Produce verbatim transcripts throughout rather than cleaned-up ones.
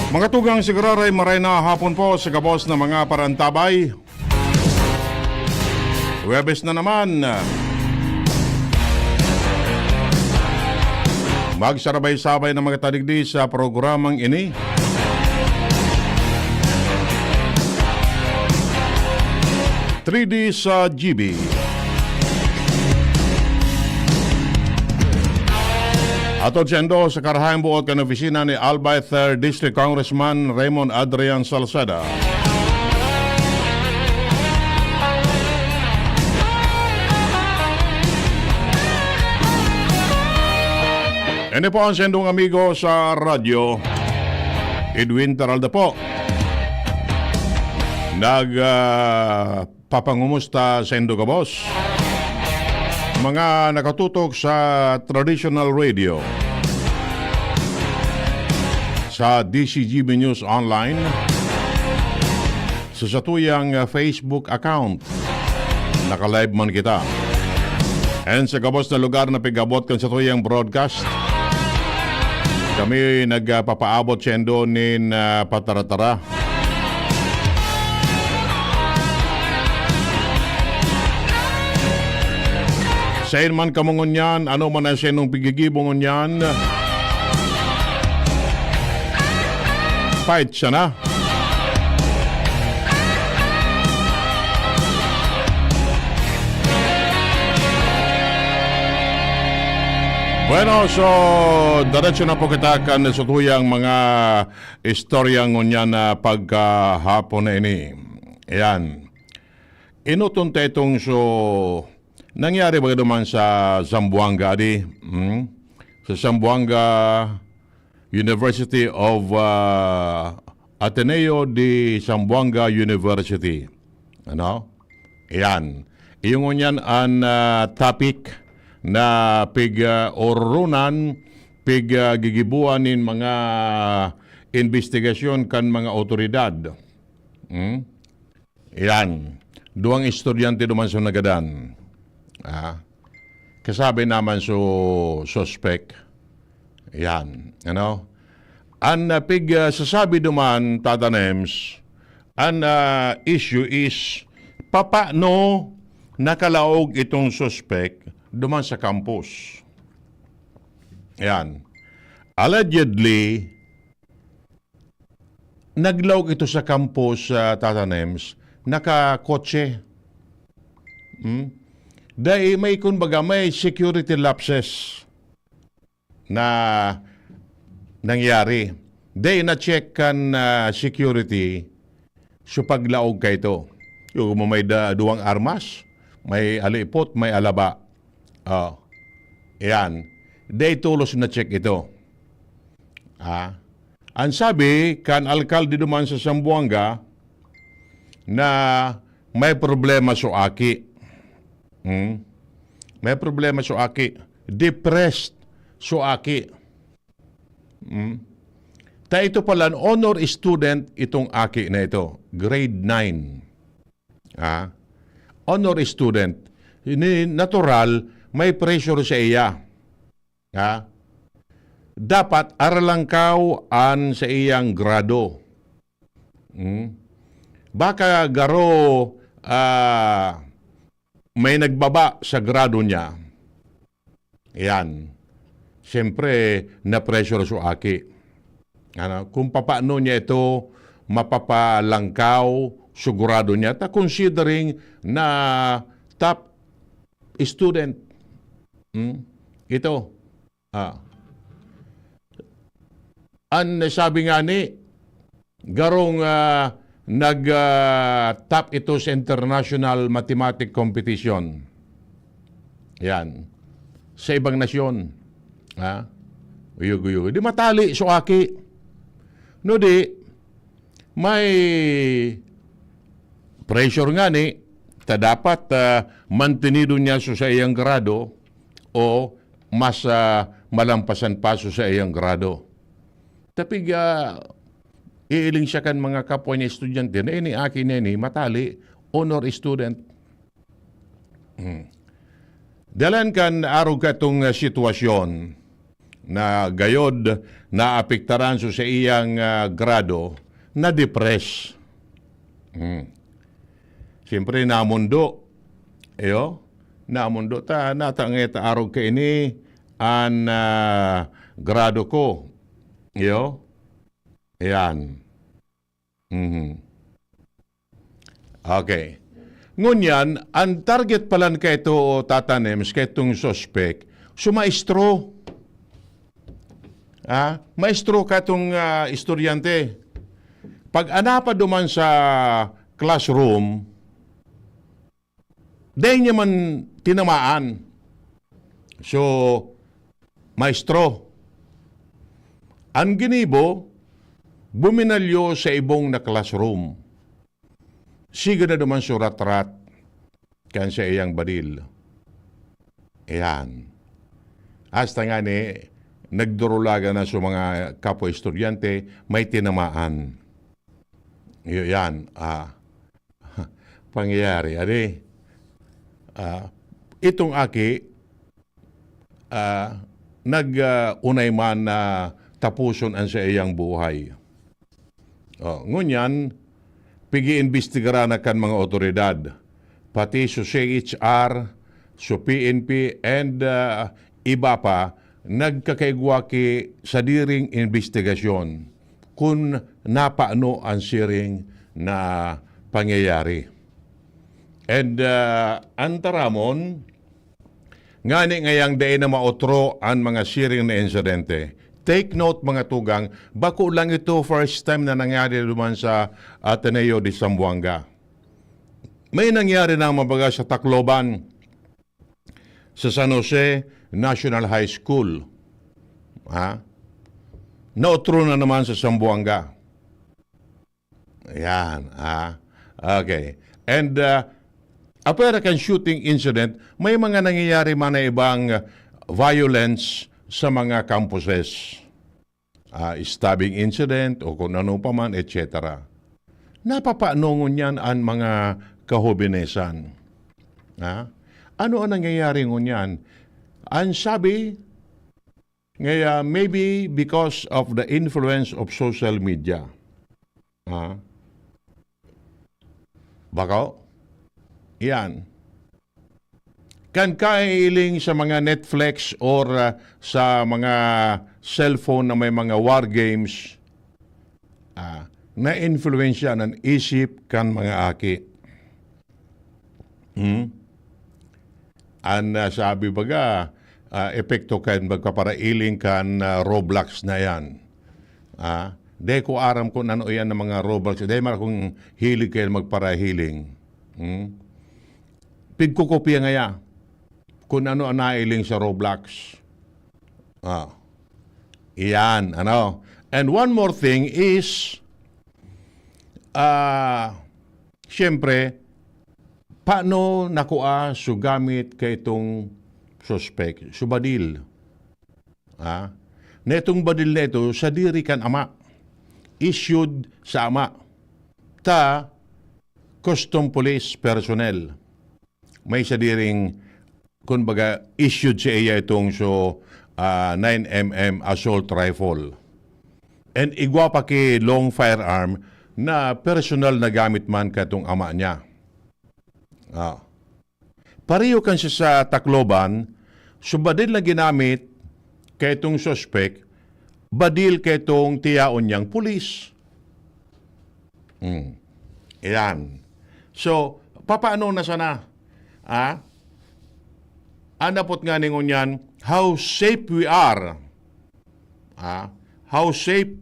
Mga tugang, siguraray maray na hapon po sa gabos na mga parantabay. Huwebes na naman. Magsarabay-sabay na mga tadigdi sa programang ini. Three D sa G B. Atod saindo sa karahayang buot kan opisina ni Albay Third District Congressman Raymond Adrian Salceda. Ini po ang saindong amigo sa radyo, Edwin Taralda po. Nag, ah, papangumusta saindo gabos. Mga nakatutok sa traditional radio, sa D C G B News Online, sa satuyang, ah, Facebook account, naka-live man kita. And sa gabos na lugar na pig-abot kan satuyang broadcast, kami nagpapaabot saindo nin, ah, pataratara. Sain man kamo ngunyan, ano man ang saindong piggigibo ngunyan, fight sana. Bueno, so, diretso na po kita kan satuyang mga istorya ngunyan na pagkahapon na ini. Ayan. Enoton ta itong so, nangyari ba duman sa Zamboanga, adi? Hmm? Sa Zamboanga University of, ah, Ateneo de Zamboanga University. Ano? Ayan. Iyo ngunyan an, ah, topic na pig, ah, orunan, pig, ah, gigibuan nin mga investigasyon kan mga awtoridad. Hmm? Iyan, duwang estudyante duman sa nagadan. Ah, kasabi naman so suspek. Iyan, ano? An, ah, pig, ah, sasabi duman, Tata Nems, an, ah, issue is, papano nakalaog itong suspek duman sa campus? Iyan. Allegedly, naglaog ito sa campus, ah, Tata Nems, nakakotse. Hmm? Dai, may, kumbaga, may security lapses na nangyari. Dai na-check kan, ah, security so paglaog kaito. Yung may da-, duwang armas, may alipot, may alaba. Oh. Iyan. Dai tolos na-check ito. Ah. An sabi kan alkalde duman sa Zamboanga na may problema so aki. Hmm? May problema so aki. Depressed so aki. Hmm? Ta ito pala, honor student itong aki na ito. Grade nine. Ah? Honor student. Ini natural, may pressure sa iya. Ha? Dapat aralangkaw an sa iyang grado. Hmm? Baka garo, ah, may nagbaba sa grado niya. Yan. Siyempre, na-pressure so aki. Ano, kung papaano niya ito mapapalangkaw, sigurado niya, ta considering na top student. Hmm? Ito. Ah. An sabi nga ni, garong, ah, nag, ah, top ito sa international mathematic competition. Yan. Sa ibang nasyon. Ha? Uyog-uyog. Di matali so aki. No di, may pressure nga ni, ta dapat, ah, mantenido niya so sa iyang grado o mas, ah, malampasan pa so sa iyang grado. Tapig, ah, iiling siya kan mga kapwa niya estudyante na ini aki na ini, matali, honor student. Hmm. Dalan kan arog katong, ah, sitwasyon. na gayod naapektaran so sa iyang, ah, grado, na-depress. Hmm. Siyempre, namundo. Iyo, namundo ta, natangay ta arog kaini an, ah, grado ko. Iyo, ayan. Mhm. Okay. Ngunyan, ang target palan kaito, Tata Nems, kaitong suspek, so maestro. Ah, maestro katong, ah, estudyante. Pag anapa duman sa classroom, dai niya man tinamaan. So, maestro, ang ginibo, buminalyo sa ibong na classroom. Siga na duman surat-rat kan sa iyang badil. Ayan. Hasta nga ni, nagdurulagan na sa mga kapwa estudyante, may tinamaan. Iyo yan. Ah, pangyayari. Adi, ah, itong aki, ah, nag, ah, unay man na tapuson ang sa iyang buhay. Oh, ngunyan, pig-iimbestigaran na kan mga otoridad, pati so C H R, so P N P, and, ah, iba pa, nagkakaigwa ki sadiring imbestigasyon kun napano an siring na pangyayari. And, ah, an taramon, ngani ngayang dai na maotro an mga siring na insidente. Take note, mga tugang, bako lang ito first time na nangyari duman sa Ateneo de Zamboanga. May nangyari na mabaga sa Tacloban, sa San Jose National High School. Ha? Naotro na naman sa Zamboanga. Ayan, ha? Okay. And, ah, apwera kan shooting incident, may mga nangyayari man na ibang violence sa mga campuses. Ah, stabbing incident o kung ano pa man, et cetera. Napapaano ngunyan an mga kahobenesan? Ha? Ano ang nangyayari ngunyan? Ang sabi, ngaya, maybe because of the influence of social media. Ha? Bako? Yan. Kan kailing sa mga Netflix or, ah, sa mga cellphone na may mga war games, ah, naimpluwensya an isip kan mga aki. Hmm? An, ah, sabi baga, ah, epekto kan magpaparailing kan, ah, Roblox na yan. Ah, di ko aram kung ano yan ng mga Roblox. Di man akong hilig kayo magparahiling. Hmm? Pigkukopya ngaya kung ano ang nailing sa Roblox. Ah. Iyan, ano. And one more thing is, ah, siyempre, paano nakua so gamit kaitong suspek, so badil? Ah, na itong badil na ito, sadiri kan ama. Issued sa ama. Ta, custom police personnel. May sadiring, kumbaga, issued sa iya itong so, ah, nine M M assault rifle. And igwa pa ki long firearm na personal na gamit man katong ama niya. Ah. Pareho kan siya sa Tacloban, so badil na ginamit kaitong suspek, badil kaitong tiyaon niyang pulis. Hmm. Ayan. So, papaano na sana? Ah? Anapot nga ningon yan, how safe we are. Ah? How safe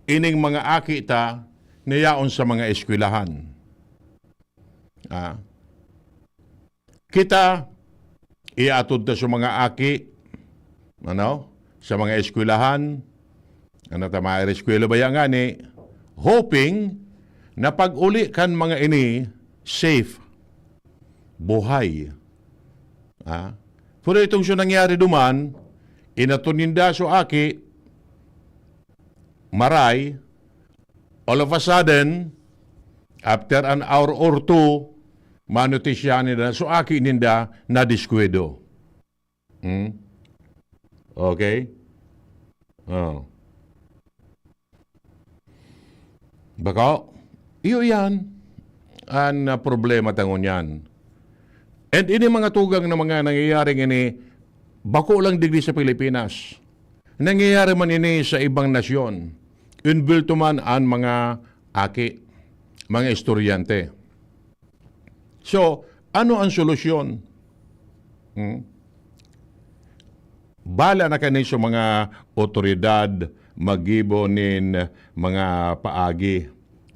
ining mga aki ta na yaon sa mga eskwelahan? Ah? Kita, iatod ta sa mga aki, ano, sa mga eskwelahan, ano ta, mga eskwela ba yan ngani? Hoping na pag-uli kan mga ini, safe, buhay. Ah? Pero itong siya nangyari duman, inatod ninda so aki, maray, all of a sudden, after an hour or two, manutisya ninda, so aki ninda na diskuido. Hmm? Okay? Oh. Bako? Iyo yan. An, ah, problema ta ngunyan. And ini mga tugang na mga nangyayaring ini, bako lang digdi sa Pilipinas. Nangyayari man ini sa ibang nasyon. Involved man an mga aki, mga estudyante. So, ano ang solusyon? Hmm? Bala na kani sa mga otoridad maggibo nin mga paagi,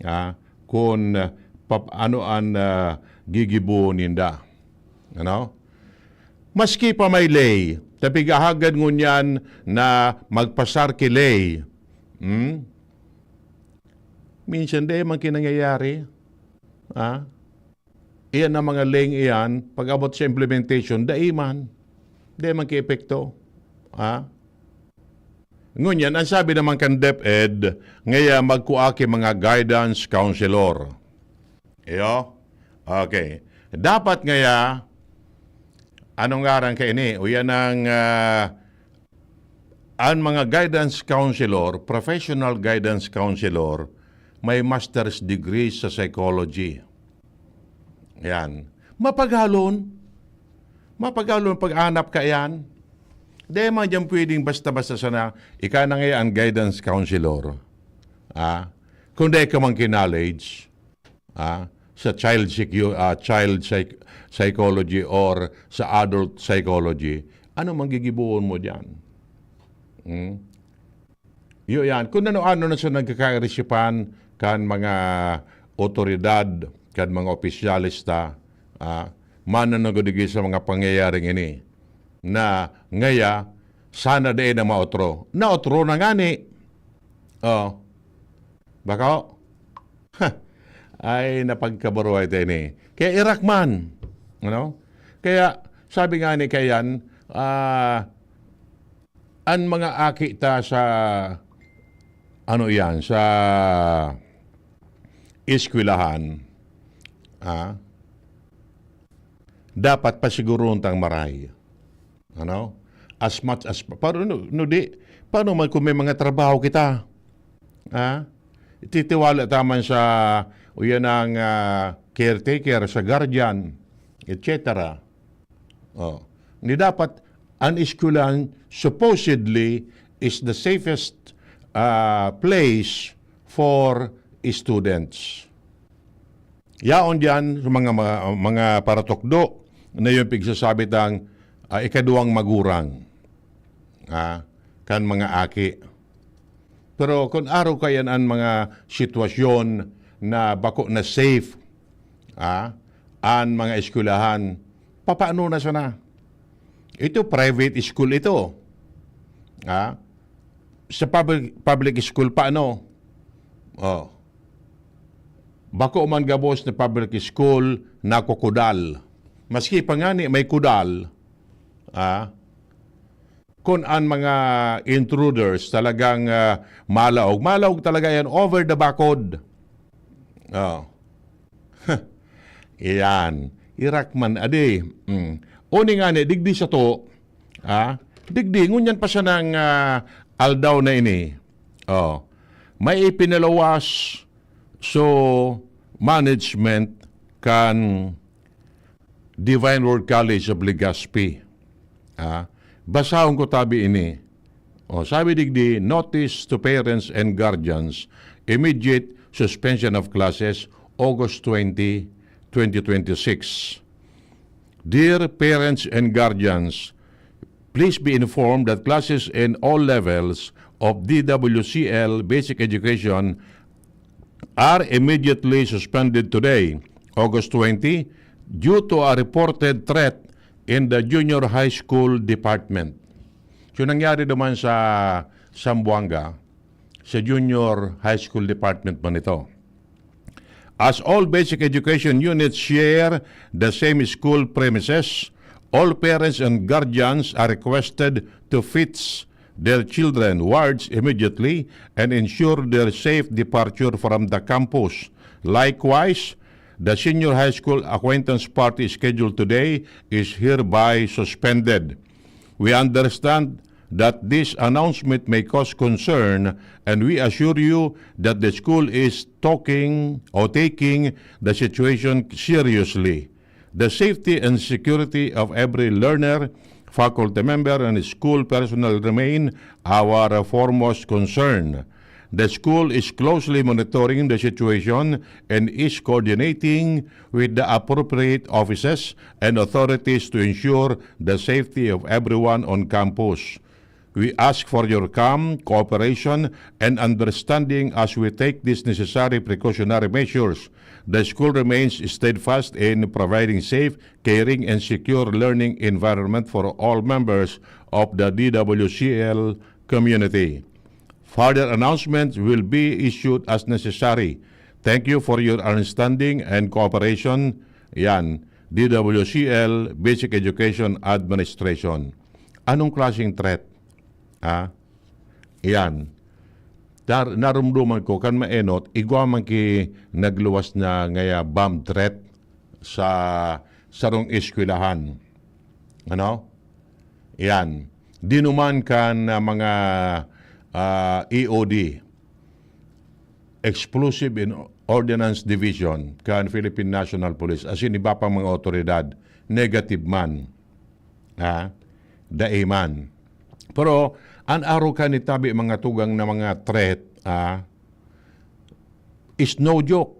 ah, kun pap-, ano an, ah, gigibohon ninda. Ano? Maski pa may ley, ta pighahagad ngunyan na magpasar ki ley. Hmm? Minsan, dai man ki nangyayari. Ah? Iyan ang mga leng iyan, pag-abot sa implementation, dai man. Dai man ki epekto. Ha? Ngunyan, ang sabi naman kan DepEd, ngaya magkua ki mga guidance counselor. Iyo? Okay. Dapat ngaya, anong ngaran ka ini? O yan ang, ah, ang mga guidance counselor, professional guidance counselor, may master's degree sa psychology. Yan. Mapagalon. Mapagalon pag-anap ka yan. Di man dyan pwedeng basta-basta sana, ika na ngayon ang guidance counselor. Ah? Kung di ka man knowledge, ah, sa child secu-, ah, child psych-, psychology or sa adult psychology, ano man gigibohon mo dyan? Hmm? Iyo yan. Kung ano-ano na sa nagkakairisipan kan mga otoridad, kan mga opisyales ta, ah, mananagod digdi sa mga pangyayaring ini, na ngaya, sana dai na maotro. Naotro na ngani. Oh. Bako? Ha! Ay, napagkabaruhay tayo ni. Kaya irak man. Ano? Kaya, sabi nga ni Kayan, ah, an mga aki ta sa, ano yan, sa eskwelahan, ah, dapat pasiguroon tang maray. Ano? As much as, paano, no, no, di, paano man kung may mga trabaho kita? Ha? Titiwala ta man sa, o yan ang, ah, caretaker, sa guardian, et cetera. Oh. Ni dapat, an eskwelahan supposedly is the safest, ah, place for students. Yaon diyan sa mga, mga, mga paratukdo na yung pigsasabi tang, ah, ikaduwang magurang, ah, kan mga aki. Pero kun arog kayan an mga sitwasyon na bako na safe, ah, an mga eskwelahan, papaano na sana? Ito, private school ito. Ah, sa public, public school, paano? Oh. Bako man gabos na public school, nakukudal. Maski pa ngani may kudal, ah, kun an mga intruders talagang, ah, malaog, malaog talaga yan, over the bakod. Oh. Iyan. Irak man, adi. Mm. Uni ngani, digdi sato, ah, digdi, ngunyan pa sanang, ah, aldaw na ini. Oh. May ipinaluwas so management kan Divine Word College of Legazpi. Ah, basahon ko tabi ini. Oh, sabi digdi, "Notice to parents and guardians, immediate suspension of classes, August twenty, twenty twenty-six." Dear parents and guardians, please be informed that classes in all levels of D W C L basic education are immediately suspended today, August twenty, due to a reported threat in the junior high school department. So, nangyari naman sa Zamboanga, sa junior high school department man ito. As all basic education units share the same school premises, all parents and guardians are requested to fetch their children wards immediately and ensure their safe departure from the campus. Likewise, the senior high school acquaintance party scheduled today is hereby suspended. We understand that this announcement may cause concern, and we assure you that the school is talking or taking the situation seriously. The safety and security of every learner, faculty member, and school personnel remain our foremost concern. The school is closely monitoring the situation and is coordinating with the appropriate offices and authorities to ensure the safety of everyone on campus. We ask for your calm, cooperation, and understanding as we take these necessary precautionary measures. The school remains steadfast in providing safe, caring, and secure learning environment for all members of the D W C L community. Further announcements will be issued as necessary. Thank you for your understanding and cooperation. Yan, D W C L, Basic Education Administration. Anong klaseng threat? Ha? Yan. Dar-, narumduman ko, kan maenot, igwa man ki nagluwas na ngaya bomb threat sa sarong eskwelahan. Ano? Yan. Dinuman kan, ah, mga, ah, E O D, Explosive and Ordnance Division, kan Philippine National Police, asin iba pang mga otoridad, negative man. Ha? Dai man. Pero, an arog kan tabi mga tugang na mga threat, ha? Is no joke.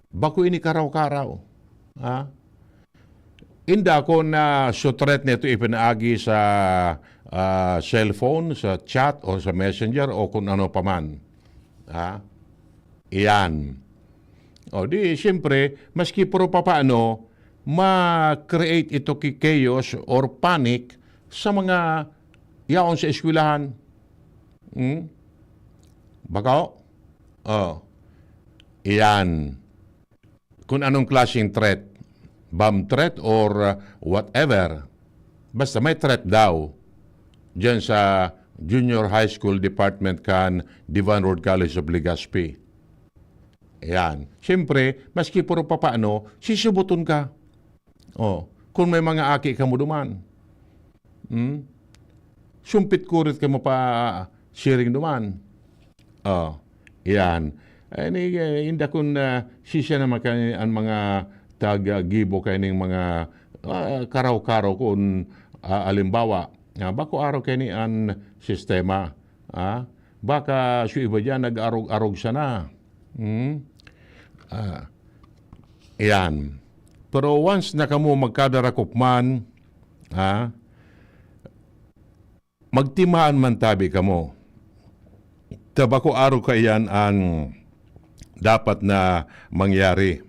Bako ini karaw-karaw. Ha? Inda kun, ah, so threat na ito ipinaagi sa, ah, cellphone, sa chat, o sa messenger, o kung ano pa man. Ha? Iyan. O di, siyempre, maski puro papaano, ma-create ito ki chaos or panic sa mga yaon sa eskwelahan. Hmm? Bako? O. Iyan. Kung anong klaseng threat, bomb threat or, uh, whatever, basta may threat daw diyan sa Junior High School Department kan Divine Word College of Legazpi. Ayan. Siyempre, maski puro papaano, sisubuton ka. Oh, kung may mga aki ka mo duman. Hmm? Sumpit kurit ka mo pa siring duman. Oh, iyan. Ay, ni, eh, inda kun, ah, sisya naman kani an mga taga-gibo kaining mga, ah, karaw-karaw kun, ah, alimbawa, ah, bako arog kaini an sistema, ah, baka su iba diyan nag-arog-arog sana. Hmm? Ah, iyan. Pero once na kamo magkadarakop man, ah, magtimaan man tabi kamo. Ta bako arog kaiyan an dapat na mangyari.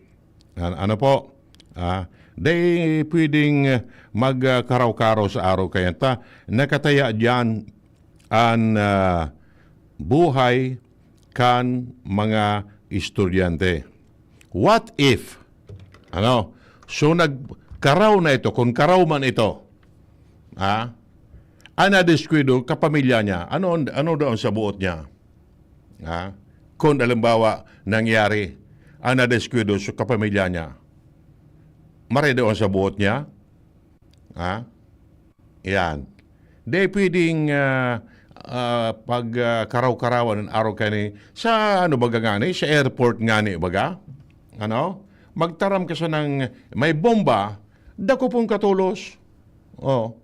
An-, ano po? Ah, dai pwedeng mag, ah, karaw-karaw sa arog kaiyan. Ta nakataya diyan an, ah, buhay kan mga estudyante. What if? Ano? So, nagkaraw na ito, kung karaw man ito, ha? An nadiskuido, kapamilya niya. Ano, ano daw ang sabuot niya? Ha? Kung halimbawa, nangyari, an nadiskuido sa kapamilya niya, maray daw ang sabuot niya? Ha? Yan. Di pwedeng, ah, ah, pag, ah, karaw-karawan ng araw kani sa, ano baga ngani, sa airport ngani baga? Ano? Magtaram ka sa nang may bomba, dako pong katolos. Oh.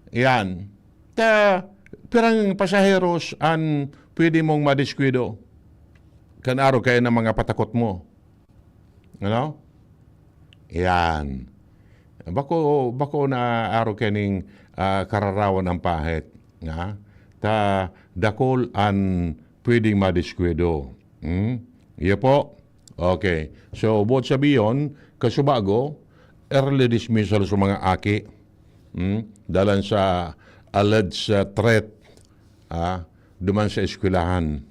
Yan. Ta, pirang pasaheros an pwede mong madiskuido? Kan araw kaya ng mga patakot mo. Ano? Yan. Bako, bako na araw kaning, ah, kararawan ang pahit. Ha? Ta, dakul an pwedeng madiskuido. Hmm? Iyo po. Okay. So, buot sabiyon, kasubago, early dismissal sa mga aki. Hmm? Dalan sa alleged, ah, threat, ah, duman sa eskwelahan.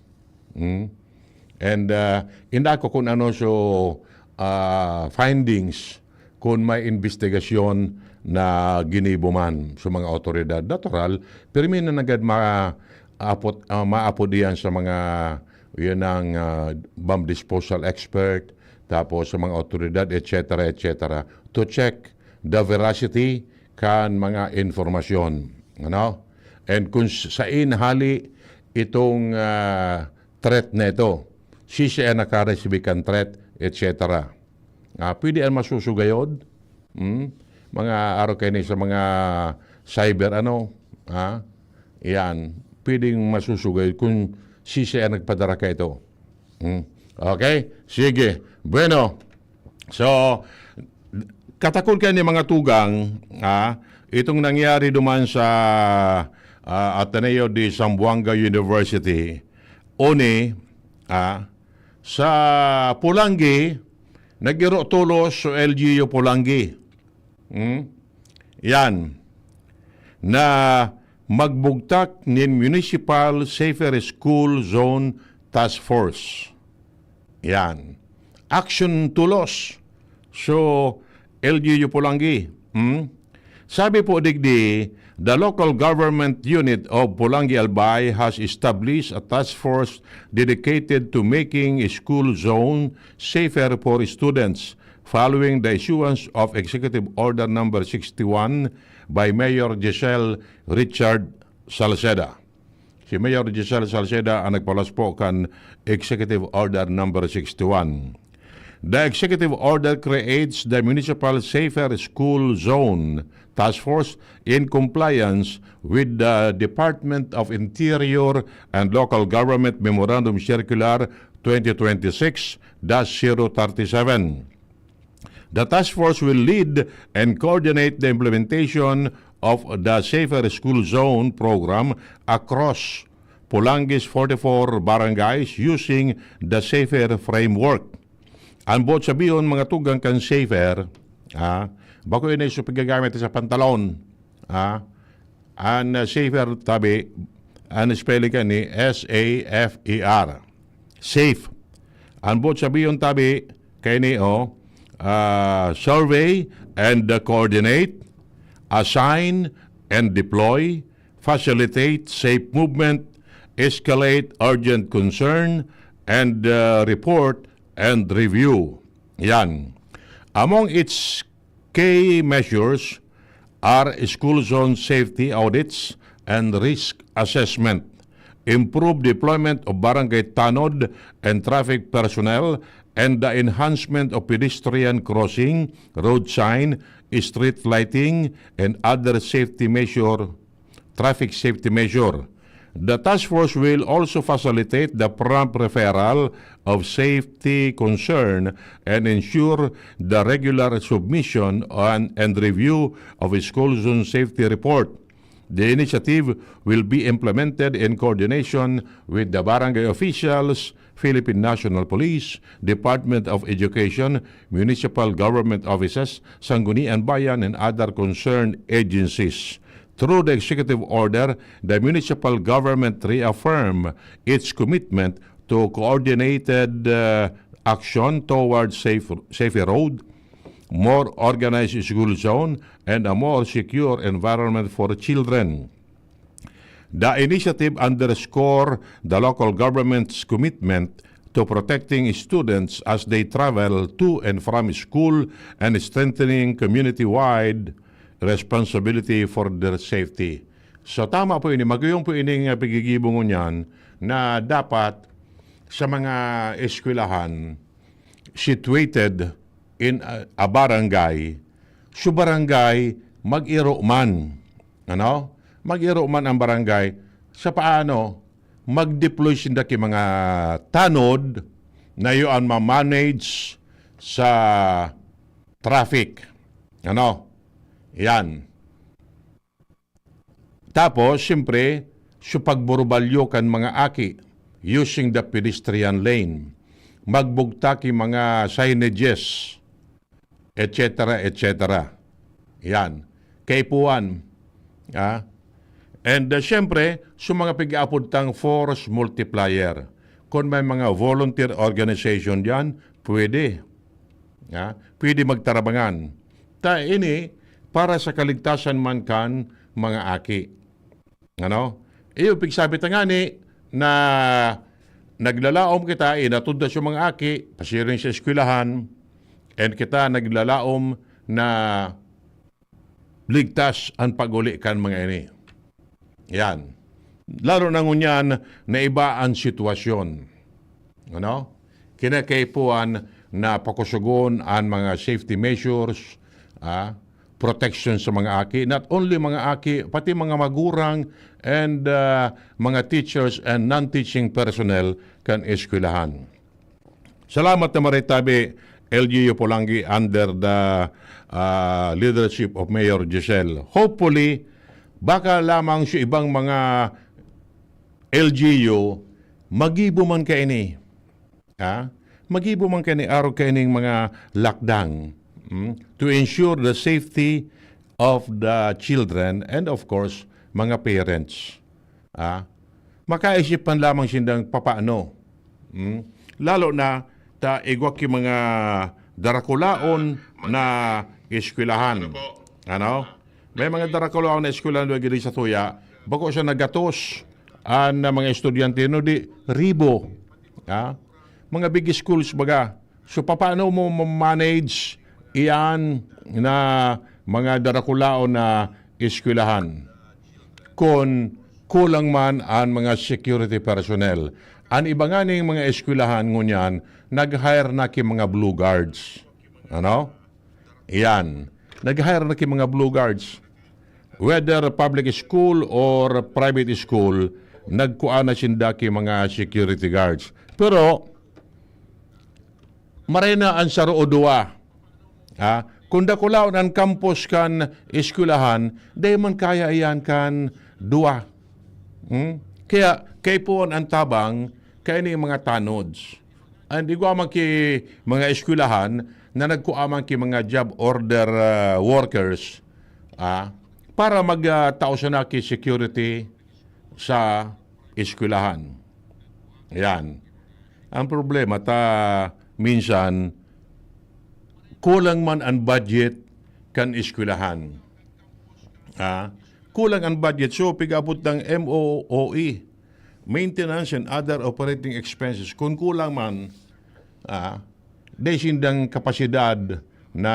Hmm? And, ah, inda ko kung ano so, ah, findings kung may investigasyon na ginibo man sa mga awtoridad. Natural, pirmi na nagad ma-, apot-, ah, maapod iyan sa mga, yun ang, ah, bomb disposal expert, tapos sa mga awtoridad, et cetera, et cetera, to check the veracity kan mga informasyon. Ano? And kung sain hali itong, ah, threat na ito, siisay an nakaresibi kan threat, et cetera. Ah, pwede an masusugayod, hmm? Mga araw kaini sa mga cyber, ano, ha? Yan. Pwedeng masusugayod kung siisay an nagpadara kaito. Hmm? Okay? Sige. Bueno. So, katakod kaini, mga tugang, ah, itong nangyari duman sa, ah, Ateneo de Zamboanga University, oni, ah, sa Polangui, nag-iro tolos so L G U Polangui. Hmm? Yan. Na magbugtak nin Municipal Safer School Zone Task Force. Yan. Action tolos. So, L G U Polangui. Hmm? Sabi po digdi, the local government unit of Polangui Albay has established a task force dedicated to making a school zone safer for students following the issuance of Executive Order Number sixty-one by Mayor Giselle Richard Salceda. Si Mayor Giselle Salceda ang nagpalas po kan Executive Order Number sixty-one. The Executive Order creates the Municipal Safer School Zone Task Force in compliance with the Department of Interior and Local Government Memorandum Circular twenty twenty-six dash zero thirty-seven. The task force will lead and coordinate the implementation of the Safer School Zone program across Polangi's forty-four barangays using the Safer framework. Ang buot sabihon, mga tugang, kan Safer, ah, bako ini so paggagamit sa pantalon, ah, an, ah, Safer tabi, an spelling kaini, S A F E R. Safe. Ang buot sabihon tabi, kaini, oh, ah, survey and, ah, coordinate, assign and deploy, facilitate safe movement, escalate urgent concern, and, ah, report and review. Yan. Among its key measures are school zone safety audits and risk assessment, improved deployment of barangay tanod and traffic personnel, and the enhancement of pedestrian crossing, road sign, street lighting, and other safety measure, traffic safety measure. The task force will also facilitate the prompt referral of safety concern and ensure the regular submission and, and review of school zone safety report. The initiative will be implemented in coordination with the barangay officials, Philippine National Police, Department of Education, municipal government offices, Sangguniang Bayan, and other concerned agencies. Through the executive order, the municipal government reaffirm its commitment to coordinated, uh, action towards safe, safer road, more organized school zone, and a more secure environment for children. The initiative underscore the local government's commitment to protecting students as they travel to and from school and strengthening community-wide responsibility for their safety. So, tama po ini. Maguyong po ini nga paggigibo ngunyan na dapat sa mga eskwelahan, situated in a, a barangay, so barangay, mag-iro man. Ano? Mag-iro man ang barangay. Sa paano? Mag-deploy sinda ki mga tanod na iyo ang ma-manage sa traffic. Ano? Yan. Tapos, siyempre, so pagburubalyo kan mga aki using the pedestrian lane. Magbugtak yung mga signages, et cetera, et cetera. Yan. Kaipuhan. Ah. And, uh, siyempre, so mga pag-aapod tang force multiplier. Kung may mga volunteer organization diyan, pwede. Ah, pwede magtarabangan. Ta ini para sa kaligtasan man kan mga aki. Ano? Iyo, pigsabi ta ngani na naglalaom kita, inatod ta sa mga aki, pasiring sa eskwelahan, and kita naglalaom na ligtas an pag-uli kan mga ini. Yan. Lalo na ngunyan na iba an sitwasyon. Ano? Kinakaipuhan na pakusugon an mga safety measures, ah, protection sa mga aki. Not only mga aki, pati mga magurang and, ah, mga teachers and non-teaching personnel kan eskwelahan. Salamat na maritabi, L G U Polangui under the, ah, leadership of Mayor Giselle. Hopefully, baka lamang sa ibang mga L G U, magibo man kaini. Ha? Magibo man kaini, arog kaining mga lakdang, mm, to ensure the safety of the children and of course, mga parents. Ah, makaisip man lamang sindang papaano. Hmm? Lalo na ta igwa ki mga darakulaon na eskwelahan. Ano? May mga darakulaon na eskwelahan duwa gini sa tuya. Bako siya nagatos an mga estudyante, no di ribo. Ha? Mga big schools baga. So, papaano mo ma-manage iyan na mga darakulaon na eskwelahan? Kun kulang man an mga security personnel. An iba nganing mga eskwelahan ngunyan, nag-hire na ki mga blue guards. Ano? Iyan. Nag-hire na ki mga blue guards. Whether public school or private school, nagkua na sinda ki mga security guards. Pero, maray na an saro o duwa. Ha? Kung dakulaon an campus kan eskwelahan, dai man kaya iyan kan duwa. Hmm? Kaya, kaipuhan an tabang, kaini mga tanods. And igwa man ki mga eskwelahan na nagkua man ki mga job order, ah, workers, ah, para mag, ah, tao sana ki security sa eskwelahan. Yan. Ang problema, ta, minsan, kulang man ang budget kan eskwelahan. Ah, kulang ang budget. So, pig-abot ng M O O E, maintenance and other operating expenses. Kung kulang man, ah, dai sindang kapasidad na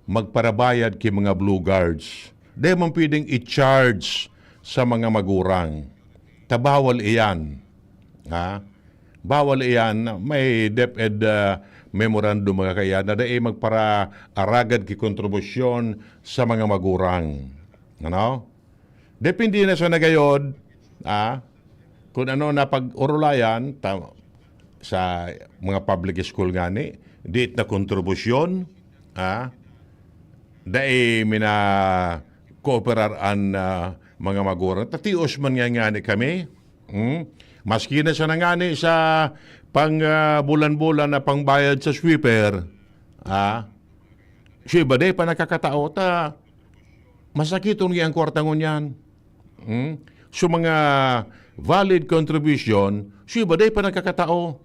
magparabayad ki mga blue guards. Dai man pwedeng i-charge sa mga magurang. Ta bawal iyan. Ha? Bawal iyan. May DepEd, ah, memorandum mga kaiyan na dai magparaaragad ki kontribusyon sa mga magurang. Ano? Depende na sa nagayod, ah, kung ano na pag-orulayan, ta-, sa mga public school ngani, diit na kontribusyon, ah, dai mina-kooperar an, ah, mga magurang. Tatios man nga ngani kami, hmm? Maski na siya na ngani sa pang, ah, bulan-bulan na pangbayad sa sweeper, ah, siya iba dai pa nakakatao, ta masakiton nga ang kwarta ngunyan. Hmm? So, mga valid contribution, so, iba dai pa nakakatao.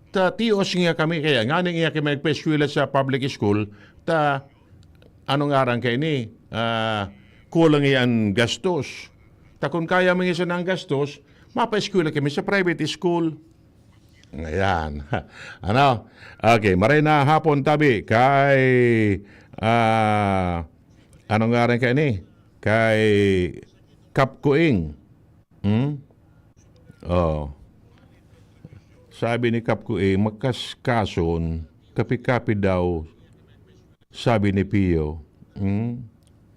Ta tios nga kami, kaya ngani nga kami nagpaeskwela sa public school, ta, ano ngaran kaini? Ah, kulang iyan gastos. Ta kun kaya man sana ang gastos, mapaeskwela kami sa private school. Ayan. Ano? Okay, maray na hapon tabi kay, ah, ano ngaran kaini? Kay Kap Kuing. Hmm? Oh. Sabi ni Kap Kuing, magkaskason, kapi-kapi daw, sabi ni Pio. Hmm?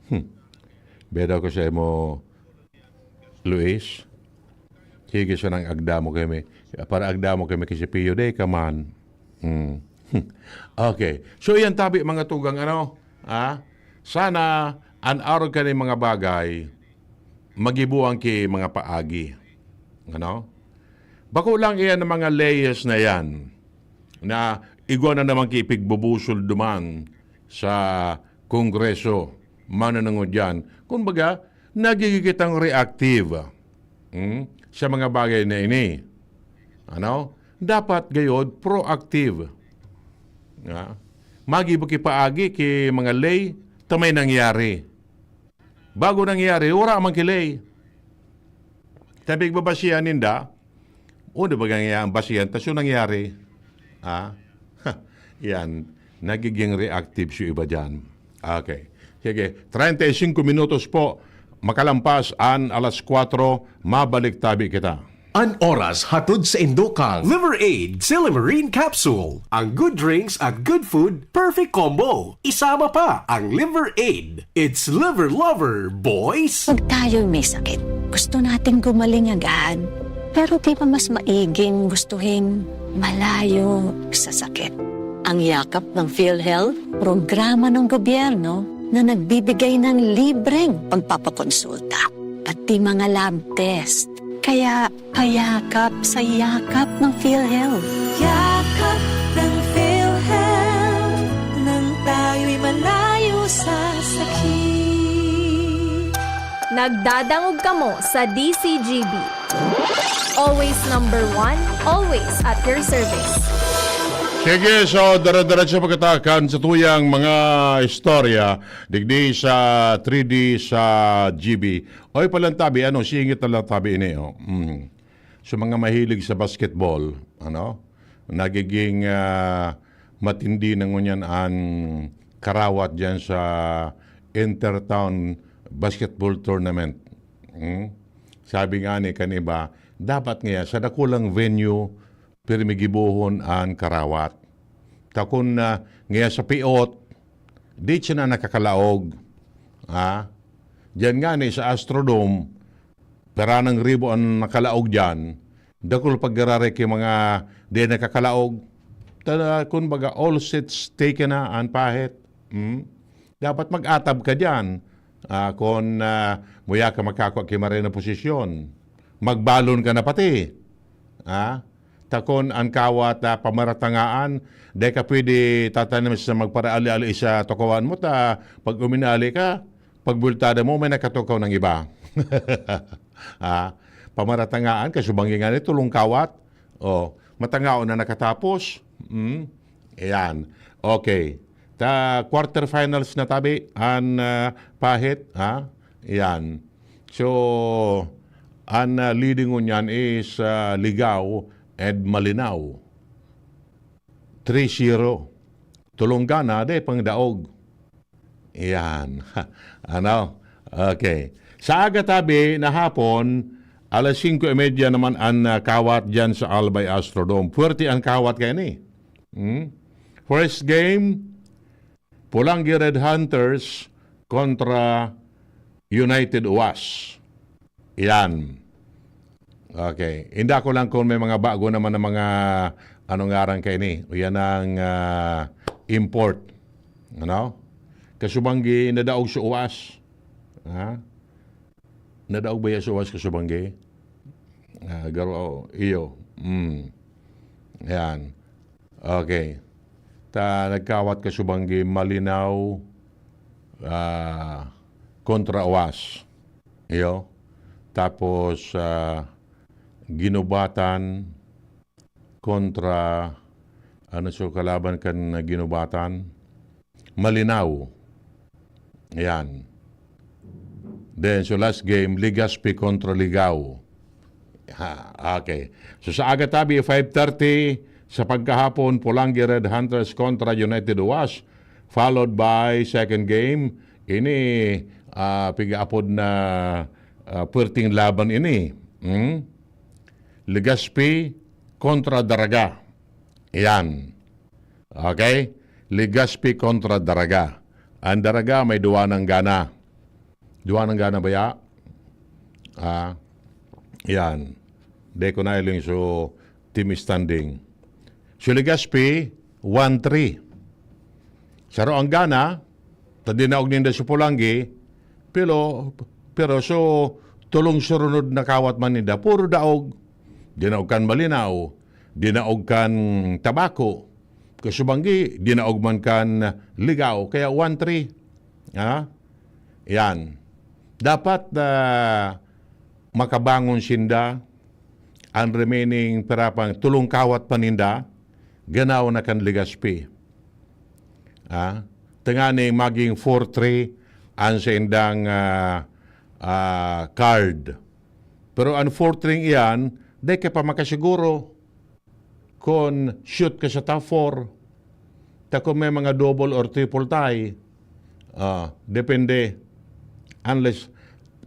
Hmm. Beda ko sa imo, Luis. Sige, sanang agda mo kami. Para agda mo kami kasi Pio, day ka man. Hmm. Okay. So, yan tabi, mga tugang, ano? Ah? Sana, an arog kani mga bagay, magibuang ki mga paagi. Ano? Bako lang iyan ang mga layers na yan na igwa na naman ki ipigbubusol duman sa Kongreso, mananangod yan. Kumbaga, nagigigitang reactive, hmm, sa mga bagay na ini. Ano? Dapat gayod proactive. Nga, magibo ki paagi ki mga lay ta may nangyari. Bago nangyari, wala man ki lay. Tabi babasihan ninda, o di ba nga ang basihan, ta so nangyari. Ha? Yan. Nagiging reactive si iba dyan. Okay. Sige. Treinta y cinco minutos po. Makalampas an alas kwatro, mabalik tabi kita. An oras hatod sa indo kan Liver Aid Silymarin Capsule. Ang good drinks at good food, perfect combo. Isama pa ang Liver Aid. It's Liver Lover, boys! Pag tayo'y may sakit, gusto nating gumaling agad. Pero di ba mas maiging gustuhin malayo sa sakit? Ang Yakap ng PhilHealth, programa ng gobyerno na nagbibigay ng libreng pagpapakonsulta, pati mga lab test. Kaya payakap sa Yakap ng PhilHealth. Yakap ng PhilHealth, nang tayo'y malayo sa sakit. Nagdadangog kamo sa D C G B. Always number one, always at your service. Sige, so dire-diretso pa kita kan satuyang mga istorya digdi sa three D sa G B. Oy, palantabi, ano, singit na lang tabi ini, oh. Mm. So, mga mahilig sa basketball, ano, nagiging, ah, matindi na ngunyan an karawat diyan sa Intertown Basketball Tournament. Hmm? Sabi nga ni kan iba, dapat ngaya sa dakulang venue, pirmi gibohon an karawat. Ta kun, ah, ngaya sa piot, di siya na nakakalaog. Ha? Diyan nga ni sa Astrodome, peranang ribo an nakalaog diyan. Dakul pag gararay ki mga di nakakalaog. Ta-, kun baga, all seats taken na an pahit. Hmm? Dapat mag-atab ka diyan. Ah, kun, ah, muya ka makakua ki maray na posisyon. Magbalon ka na pati. Ah? Ta kun an kawat, ah, pamaratangaan, dai ka pwede tatanom sa magparaali-ali sa tukawan mo, ta pag uminali ka, pagbultada mo, may nakatukaw ng iba. Ah, pamaratangaan, kasubanggi nga ni tulong kawat. Oh, matangaon na nakatapos. Hmm? Ayan. Okay. Ta quarterfinals na tabi an, ah, pahit, ha? Ayan. So, an, ah, leading ngunyan is, ah, Ligao and Malinao. Three zero. Tulong gana, de, pangdaog. Ayan. Ano? Okay. Sa aga tabi na hapon, alas singko y media naman an, ah, kawat diyan sa Albay Astrodome. Puwerte an kawat kaini. Hmm? First game, Polangui Red Hunters kontra United Uwas. Iyan. Okay. Inda ko lang kung may mga bago naman na mga, ano ngaran kaini, o yan ang, ah, import. Ano? Kasubanggi, nadaog sa Uwas. Ha? Nadaog ba yan sa Uwas, kasubanggi? Ah, garo, oh, iyo. Mm. Ayan. Okay. Ta, nagkawat kasubanggi, Malinao, ah, kontra Uwas. Iyo. Tapos, ah, Ginubatan kontra, ano, so, kalaban kan Ginubatan? Malinao. Ayan. Then, so, last game, Legazpi kontra Ligao. Ha, okay. So, sa aga tabi, five thirty, sa pagkahapon, Polangui Red Hunters kontra United Uwas, followed by second game. Ini, ah, pigaapod na, ah, puwerteng laban ini. Hmm? Legazpi kontra Daraga. Iyan. Okay? Legazpi kontra Daraga. Ang Daraga may duwa ng gana. Duwa ng gana baya? Ah, yan. Di ko na iling so team standing. So Legazpi, one three. Saro ang gana, ta dinaog ninda si Polangui, pero, pero so, tulong surunod na kawat man ninda, puro daog. Dinaog kan Malinao, dinaog kan Tabaco, kasubanggi, dinaog man kan Ligao, kaya one three. Ha? Yan. Dapat, ah, makabangon sinda, ang remaining pira pang tulong kawat pa ninda, ganaw na kan Legazpi. Ah, tanganing maging four three ang saindang, ah, ah, card. Pero ang four three iyan, di ka pa makasiguro kung shoot ka sa top four. Ta kung may mga double or triple tie, ah, depende. Unless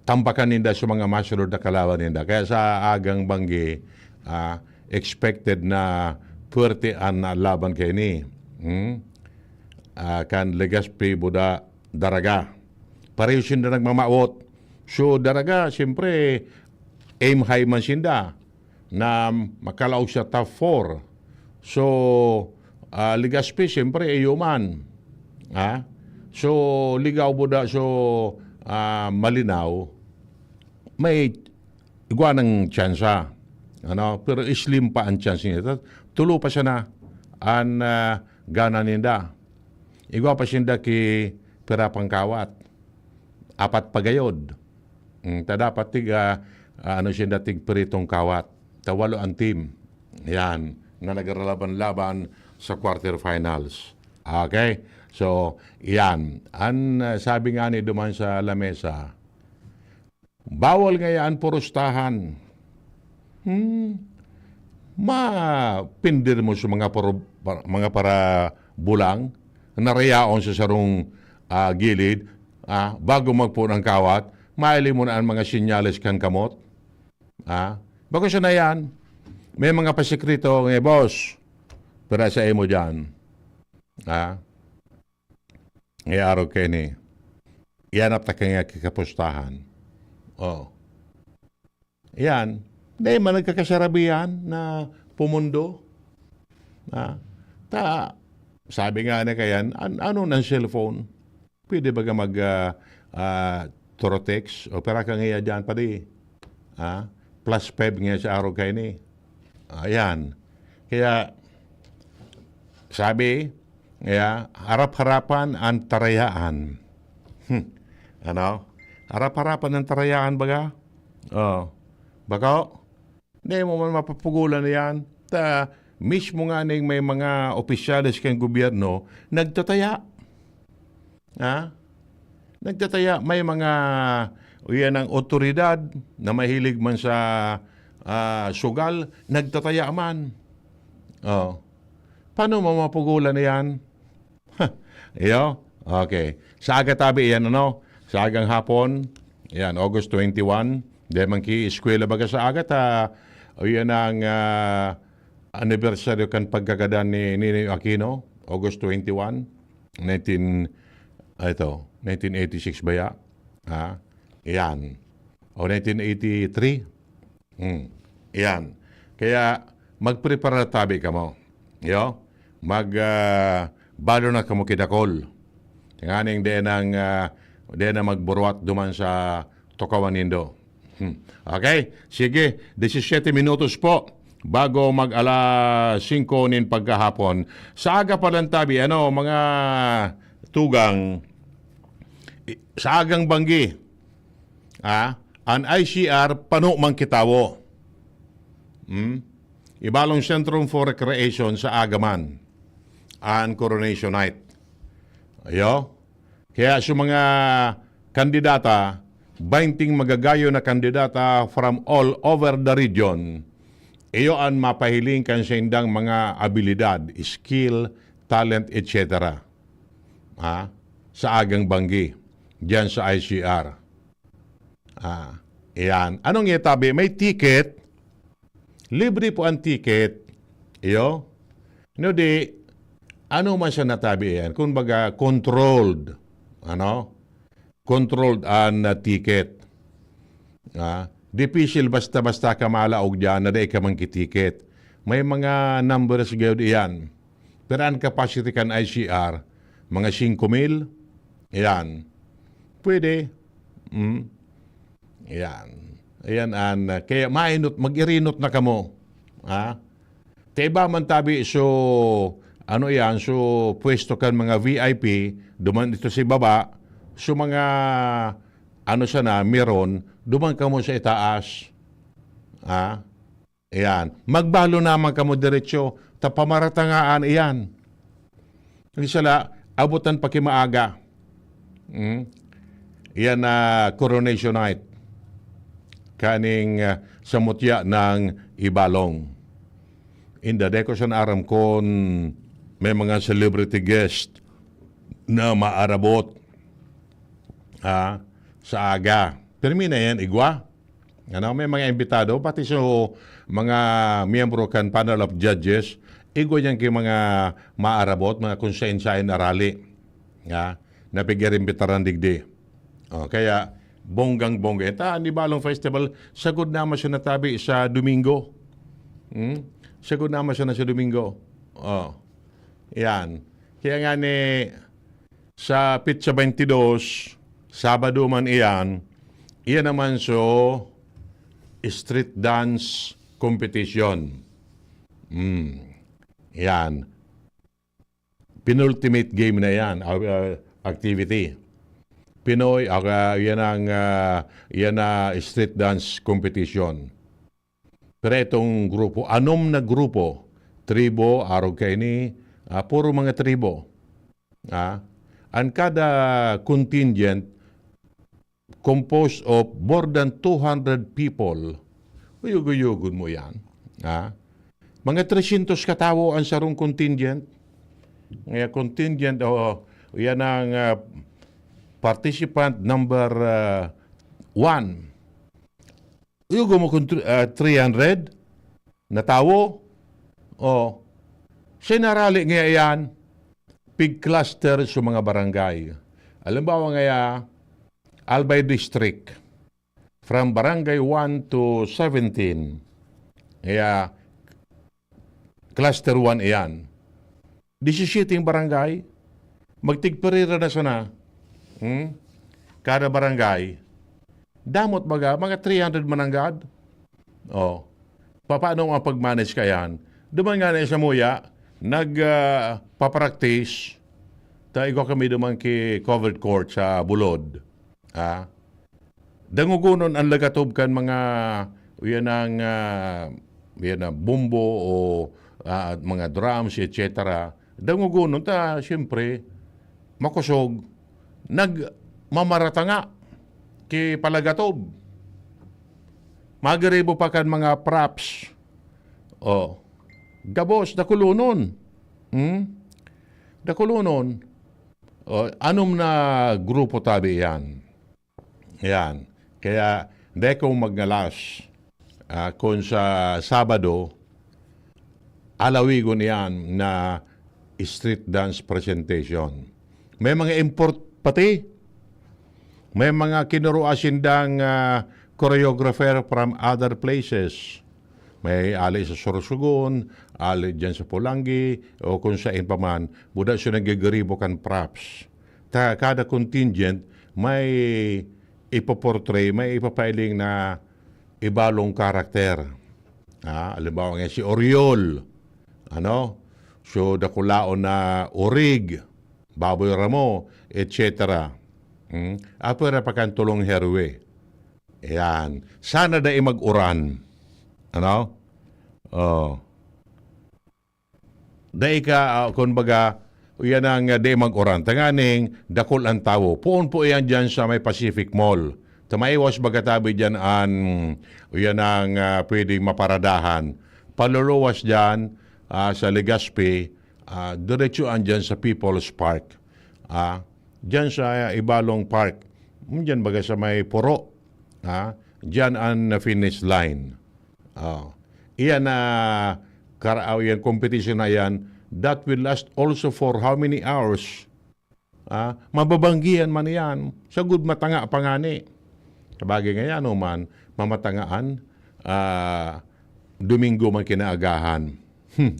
tambakan ninda sa mga masunod na kalaban ninda. Kaya sa agang banggi, ah, expected na puwerte an laban kaini. Hmm? Ah, kan Legazpi, Buda, Daraga. Pareho sinda nagmamawot. So, Daraga, siyempre, aim high man sinda na makalaog sa top four. So, ah, Legazpi, siyempre, iyo man. Ha? So, Ligao, Buda, so, ah, Malinao, may igwa ng tsansa. Ano? Pero slim pa ang chance niya. Tulo pa siya na ang, ah, gana ninda. Igwa pa sinda ki pira pang kawat. Apat pa gayod. Mm, ta dapat tig, ah, ah, ano sinda, tig piritong kawat. Ta walo ang team. Yan. Na nagralaban-laban sa quarterfinals. Okay? So, yan. An, ah, sabi nga ni duman sa lamesa, bawal ngaya an purustahan. Hmm. Mapindir mo sa mga paro-, pa-, mga parabulang na rayaon sa sarong, ah, gilid, ah, bago magpuon ang kawat, maili mo na ang mga sinyales kan kamot. Ah, bako siya na yan. May mga pasikreto nga, "Boss, pira sa imo dyan." Ah, ngaya arog kaini. Iyanap ta kaya kikapustahan. Oh. Yan. Dahil man nagkakasarabihan na pumundo. Ah, ta, sabi nga na kayan, an-, ano ng cellphone? Pwede ba ka mag, ah, ah, turo text? O pira ka nga dyan, padi? Ah, plus five nga sa araw kayo ni. Ayan. Kaya, sabi, kaya, harap-harapan ang tarayaan. Hmm. Ano? Harap-harapan ang tarayaan, baga? Oh. Bako? Di mo man mapapugulan na yan. Ta, mismo nga ning may mga opisyales kan gobyerno, nagtataya. Ha? Nagtataya. May mga, o yan ang otoridad na mahilig man sa, ah, sugal, nagtataya man. Oh. Paano mo mapugulan na yan? Iyo? Okay. Sa aga tabi yan, ano? Sa agang hapon, yan, August twenty-one. Di man ki eskwela baga sa aga ta, o yan ang, ah, anibersaryo kan pagkagadan ni Ninoy Aquino, August twenty-one, nineteen, ah, ito, nineteen eighty-six ba ya? Ha? Yan. O nineteen eighty-three? Hmm. Yan. Kaya magprepara tabi kamo. Yo? Mag, ah, balo na kamo kidakol. Tanganing di nang, ah, di na magburuwat duman sa tukawan nindo. Hmm. Okay? Sige, disisiete minutos po bago mag alas singko nin pagkahapon. Sa aga pa lang tabi, ano, mga tugang, i-, sa agang banggi, ah, an I C R pano man kitawo. Hmm? Ibalong Centrum for Recreation sa aga man, an Coronation Night. Ayo? Kaya sa mga kandidata, bainting magagayon na kandidata from all over the region, iyo an mapahiling kan saindang mga abilidad, skill, talent, et cetera. Ha? Sa agang banggi, diyan sa I C R. Ah, iyan. Anong itabi? May ticket. Libre po ang ticket. Iyo? No, di, ano man siya natabi yan? Kung baga, controlled. Ano? Controlled ang, ah, ticket. Ah, dipisil basta-basta ka malaog diyan na dai ka man kitiket. May mga numbers gayod iyan. Pero ang capacity kan I C R, mga singko mil. Iyan. Pwede. Mm. Iyan. Iyan an, ah, kaya mainot, mag-irinot na kamo. Ha? Kaiba man tabi, so, ano iyan, so, pwesto kan mga V I P, duman ito si baba, so, mga, ano sana, meron, duman kamo sa itaas. Ha? Ayan. Magbalo naman kamo diretso, ta pamaratangaan iyan. Ang sala, abutan pa ki maaga. Hmm? Iyan na Coronation Night. Kaning, ah, sa mutya ng Ibalong. Inda, di ko siya naaram kung may mga celebrity guest na maarabot, ah, sa aga. Pirmi na yan, igwa. Ano, may mga imbitado, pati sa mga miyembro kan panel of judges, igwa yan kay mga maarabot, mga kung sain-sain arali. Nga, na pag-iimbitaran digdi. O, kaya, bonggang-bongga. Ito, ang Ibalong Festival, sagod naman siya natabi sa Domingo. Hmm? Sagod naman siya na sa Domingo. O, yan. Kaya nga ni, sa petsa twenty-dos, Sabado man iyan, iyan naman so street dance competition. Hmm. Yan. Penultimate game na yan, uh, uh, activity. Pinoy, uh, yan ang uh, yan na street dance competition. Pero itong grupo, anom na grupo, tribo, arog kaini, ah, puro mga tribo. Ah, ang kada contingent composed of more than two hundred people. Uyog-uyogon mo yan. Ah, mga trescientos katawo ang sarong contingent. Kaya contingent, o yan ang ah, participant number ah, one. Uyog mo kung tr- ah, three hundred na tawo. O, sinarali nga iyan, pig-cluster sa mga barangay. Halimbawa nga, Albay District, from Barangay one to seventeen. Kaya, Cluster one iyan. Disisyete ang barangay. Magtigperira na sana. Hmm? Kada barangay. Damot baga, mga three hundred mananggad. O. Papaano ang pag-manage kayan? Duman nga na sa muya, nag ah, papractice. Ta igwa kami duman ki covered court sa Bulod. Ah, dangogonon ang lagatob kan mga, yan ang, ah, yan ang bombo o ah, mga drums, et cetera. Dangogonon ta, siyempre, makosog, nagmamaratanga ki palagatob. Magiribo pa kan mga props. O, gabos, dakulonon. Hmm? Dakulonon. O, anom na grupo tabi yan. Yan. Kaya, dai kong magngalas. Ah, kung sa Sabado, alawigon iyan na street dance presentation. May mga import pati. May mga kinurua sindang ah, choreographer from other places. May ali sa Sorsogon, ali dyan sa Polangui, o kung saan pa man. Buda siya nagigiribo kan props. Ta, kada contingent may ipoportray, may ipapailing na ibalong karakter. Ah, halimbawa nga si Oriol, ano? So, dakulaon na orig, baboy ramo, et cetera. Hmm? Apwera pa kan tulong herwe. Ayan. Sana dai mag-uran. Ano? Oh. Dai ka, ah, kun baga, yan ang ah, di mag-uran. Tanganing dakul ang tawo. Puon po yan dyan sa may Pacific Mall. Tamaiwas baga tabi dyan an, yan ang ah, pwedeng maparadahan. Paluluwas dyan ah, sa Legazpi, ah, diretso an dyan sa People's Park. Ah, dyan sa ah, Ibalong Park. Dyan baga sa may Puro. Ah, dyan ang finish line. Oh. Iyan na kara- ah, iyan competition na iyan that will last also for how many hours? Ah, mababanggihan man iyan. Sagud matanga pa ngani. Sabagay nga yan, man, mamatangaan, ah, Domingo man kinaagahan. Hmm.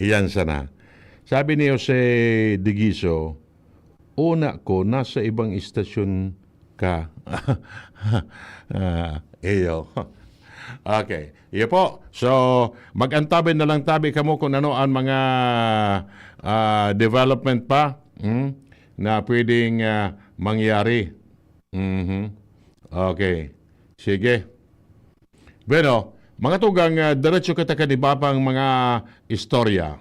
Iyan sana. Sabi ni Jose Digiso, "Una ko, nasa ibang istasyon ka." Ah, iyo. Okay. Iyo po. So, mag-antabay na lang tabi kamo kung ano ang mga ah, development pa hmm, na pwedeng ah, mangyari. Mhm. Okay. Sige. Bueno, mga tugang, ah, diretso kita kan iba pang mga istorya.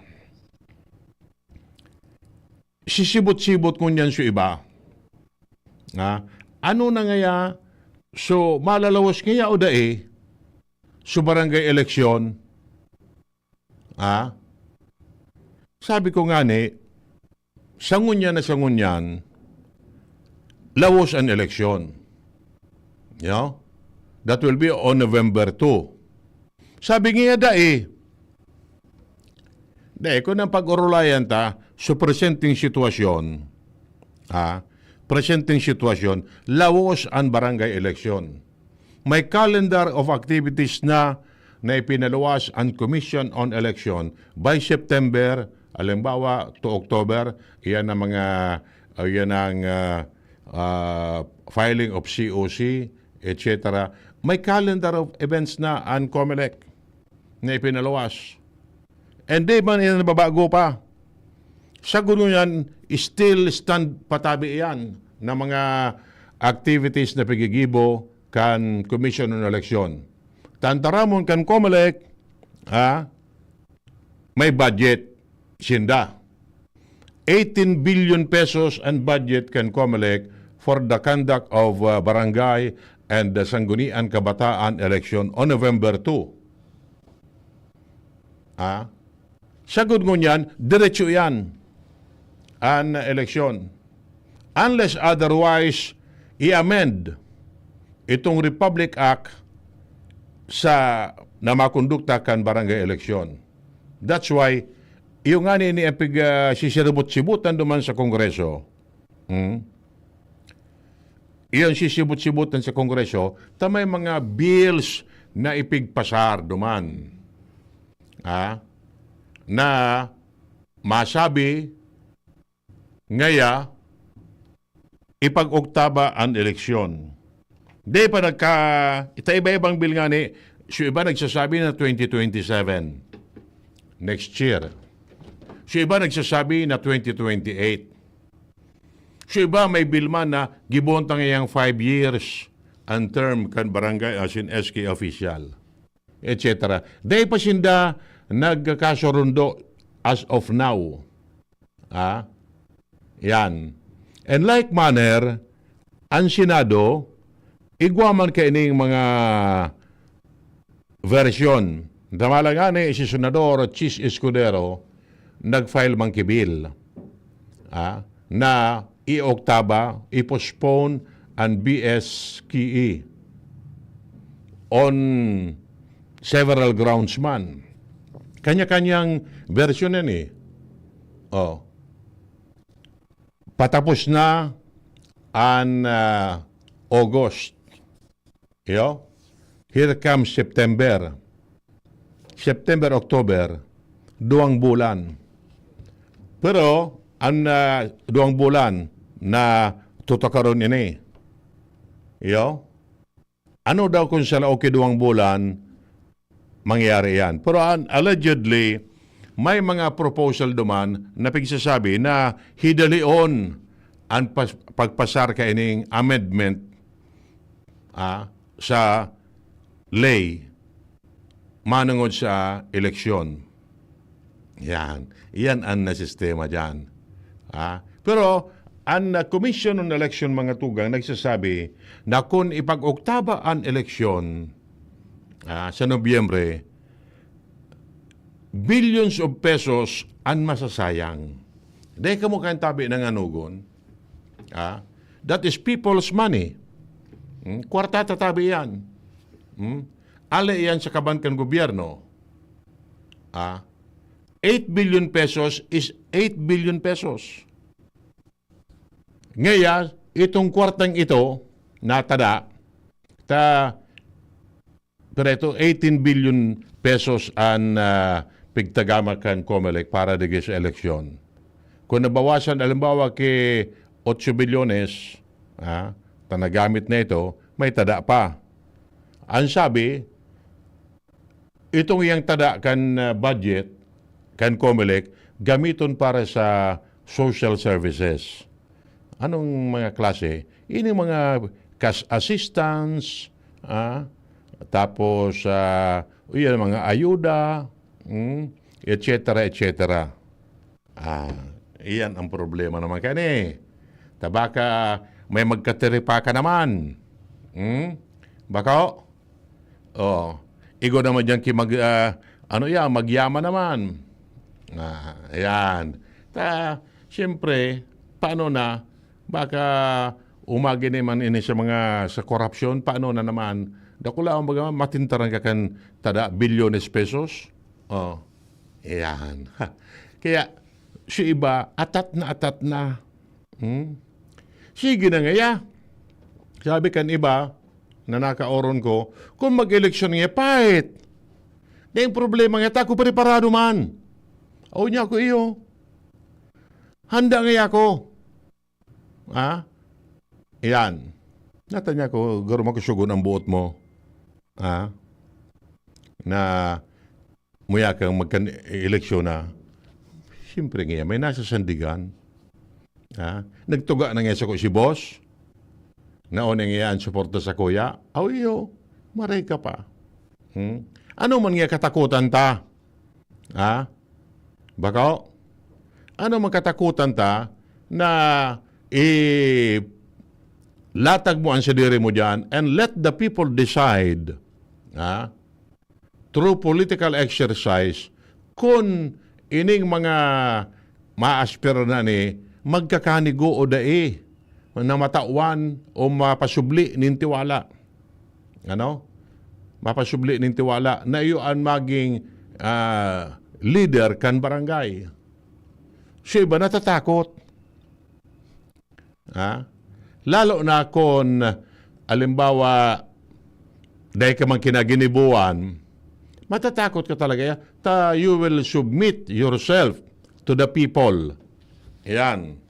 Sisibot-sibot ngunyan sa iba. Ha? Ano na ngaya? So, malalawas ngaya o dai? So, barangay eleksyon? Ha? Sabi ko nga ni, sa ngunyan na sa ngunyan, lawos ang eleksyon. You know? That will be on November two. Sabi niya, dai. Dai, kung ang pag-orulayan ta, sa presenteng sitwasyon, ha? Presenteng sitwasyon, lawos ang barangay election. May calendar of activities na, na ipinaluwas ang Commission on Election by September, halimbawa, to October, iyan ang mga, uh, iyan ang, uh, uh, filing of C O C, et cetera. May calendar of events na ang Comelec na ipinaluwas. And di man yan nababago pa. Sa guno yan, still stand patabi yan na mga activities na pigigibo kan Commission on Election. Tantaramon kan Comelec, ha? May budget sinda. Eighteen billion pesos ang budget kan Comelec for the conduct of, uh, barangay and the Sangguniang Kabataan election on November two. Ah? Sagod ngunyan, diretso yan an eleksyon. Unless otherwise, i-amend itong Republic Act sa na makondukta kan barangay election. That's why, iyo ngani ini ang pig, ah, sisiribot-sibutan duman sa Kongreso. Hmm? Iyon sisibot-sibutan sa Kongreso, ta may mga bills na ipigpasar duman. Ah? Na masabi ngaya, ipag-oktaba an eleksyon. Di pa nagka-, ita iba-ibang bill ngani, so iba nagsasabi na twenty twenty-seven, next year. So iba nagsasabi na twenty twenty-eight. So iba may bill man na gibohon ta ngayang five years ang term kan barangay, as in S K official, et cetera. Dai pa sinda nagkakasurundo as of now. Ah? Yan. And like manner, ang Senado, igwa man kaining mga version. Tama lang ngani, si Senador Chiz Escudero, nag-file man ki bill, ah, na i-oktaba, i-postpone ang B S K E on several grounds man. Kanya-kanyang version yan eh. Oh. Patapos na ang, ah, August. Iyo? Here comes September. September, October, duwang bulan. Pero, ang, ah, duwang bulan na tutukaron ini. Iyo? Ano daw kung sa laog ki duwang bulan, mangyayari yan? Pero an-, allegedly, may mga proposal duman na pigsasabi na hidalion ang pas-, pagpasar kaining amendment, ah, sa ley manungod sa eleksyon. Yan. Yan ang nasistema dyan. Ah, pero ang, ah, Commission on Election, mga tugang, nagsasabi na kung ipag-oktaba ang eleksyon, ah, sa Nobyembre, billions of pesos ang masasayang. Dahil kamo kayang tabi ng anugon, ah, that is people's money. Hmm? Kwarta tatabi yan. Hmm? Ale yan sa kaban kan gobyerno. Ah, eight billion pesos is eight billion pesos. Ngaya, itong kwartang ito, natada, ta, pero ito, eighteen billion pesos ang, ah, pigtagama kan Comelec para digdi sa eleksyon. Kung nabawasan, halimbawa, ki otso bilyones, ah, ta nagamit na ito, may tada pa. Ang sabi, itong iyang tada kan, ah, budget, kan Comelec, gamiton para sa social services. Anong mga klase? Ini mga cash assistance, ah, tapos, ah, yan, mga ayuda, mm, et cetera, et cetera. Ah, iyan ang problema naman kani. Ta baka may magkatiripa ka naman. Hmm? Baka, oh, igo naman diyan ki mag-, ah, ano yan, magyaman naman. Ah, ayan. Ta, siyempre, paano na? Baka Umagi na man ini sa mga, sa korupsyon, paano na naman? Dakula ang mga matintaran ka kan tada, bilyones pesos. Oh, iyan. Ha. Kaya, si iba, atat na atat na. Hmm? Sige na ngaya. Sabi kan iba, na nakaoron ko, kung mag-eleksyon ngaya, pahit. Dahil problema ngaya, ta ako preparado man. O niya ako iyo. Handa ngaya ako. Ha? Iyan. Nata niya ko, garo makusugon ang buot mo. Ha? Na muya kang magkan-eleksyon na. Siyempre nga, may nasa sandigan. Ha? Nagtuga na nga sa ko si boss. Naon nga ang suporta sa kuya. Aw iyo, maray ka pa. Hmm? Ano man nga katakutan ta? Ha? Bako? Ano man katakutan ta na i-, latag mo ang sadiri mo diyan and let the people decide, ha? Through political exercise, kun ining mga maaspir na ni magkakanigo o dai na matawan o mapasubli nin tiwala. Ano? Mapasubli nin tiwala na iyo an maging, ah, leader kan barangay. So, iba natatakot. Ha? Lalo na kun, alimbawa, dai ka man kinaginibuan, matatakot ka talaga. Ya-, ta, you will submit yourself to the people. Yan.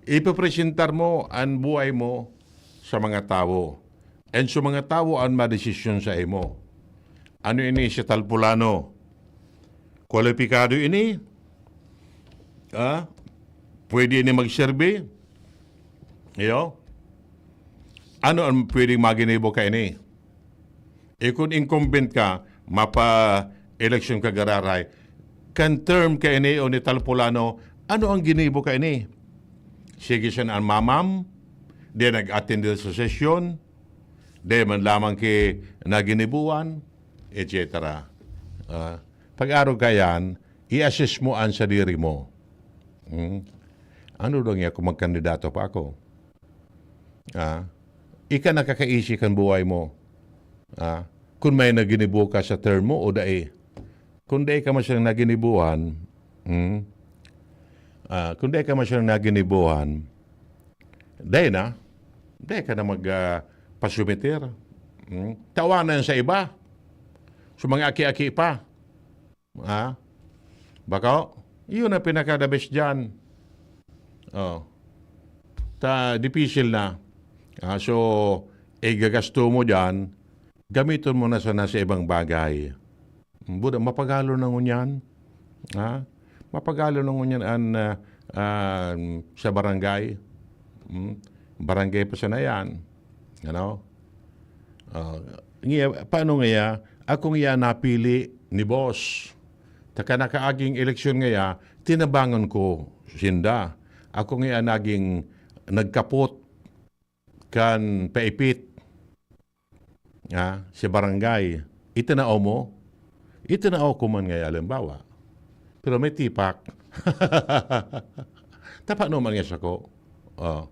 Ipipresentar mo an buhay mo sa mga tawo. And sa mga tawo an madesisyon sa imo. Ano ini si Talpulano? Kwalipikado ini? Ah? Pwede ini magserbi? Iyo? Ano ang pwedeng maginibo kaini? E kun incumbent ka, mapa-eleksyon ka gararay, kan term kaini o ni Talpulano, ano ang ginibo kaini? Sige siya na mamam, di nag-attend sa sesyon, di man lamang ki naginibuan, et cetera. Ah, pag-arog ka yan, i-assess mo ang sadiri mo. Hmm? Ano daw niya kung magkandidato pa ako? Ah, ika nakakaisi kan buhay mo. Ah, kung may naginibo ka sa term mo o dai. Kung dai ka masyang naginibuhan, hmm? Ah, kung dai ka masyang naginibuhan, dai na. Dai ka na mag, ah, pasumiter. Hmm? Tawanan sa iba. Sa mga aki-aki pa. Ha? Bako? Iyon ang pinaka-the best dyan. Oh. Ta, dipisil na. Ah, so, igagasto mo dyan, gamiton mo na sana sa ibang bagay. Buda, mapagalo na ngunyan. Ha? Mapagalo na ngunyan an, ah, ah, sa barangay. Hmm? Barangay pa sana yan. Ano? Ah, ngiya, paano ngaya? Ako ngaya napili ni boss. Taka nakaaging eleksyon ngaya, tinabangan ko sinda. Ako ngaya naging nagkapot kan paipit. Ah, si barangay. Itinao mo? Itinao ko man ngaya, halimbawa. Pero may tipak. Tapa naman nga siya ko. Oh.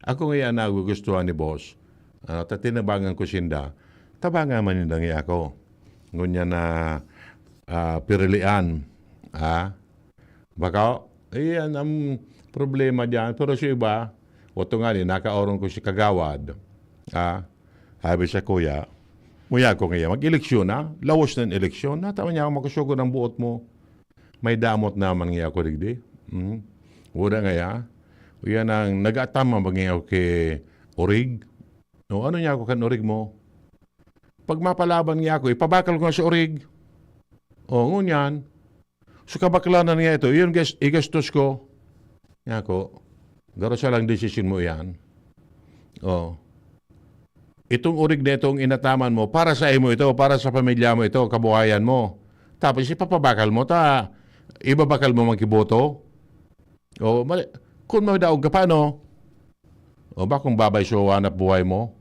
Ako ngaya nagugustuhan ni boss. Ano, ta tinabangan ko sinda. Tabangan man ninda ngaya ako. Ngunyan na, ah, pirilian. Ah? Bako, iyan ang problema diyan. Pero sa iba, wato nga ni, nakaoron ko si kagawad. Ah? Sabi sa kuya, muya ko ngaya, mag-eleksyon na. Lawas ng eleksyon. Natawa niya ako, makusugod ang buot mo. May damot naman ngaya ako, digdi. Hmm? Wala ngaya. Uyan ang nag-atama ba ngaya ako kay Orig? No, ano niya ako kan Orig mo? Pag mapalaban niya ako, ipabakal ko nga si Orig. O, ngunyan. So, kabaklanan niya ito. Iyon, gas-, igastos ko. Niya ako, garo siya lang desisyon mo yan. O. Itong Orig na itong inataman mo, para sa imo ito, para sa pamilya mo ito, kabuhayan mo. Tapos ipapabakal mo, ta, ibabakal mo man kiboto. O, mali, kung madaog ka pa, no? O, bakong babay so hanap buhay mo?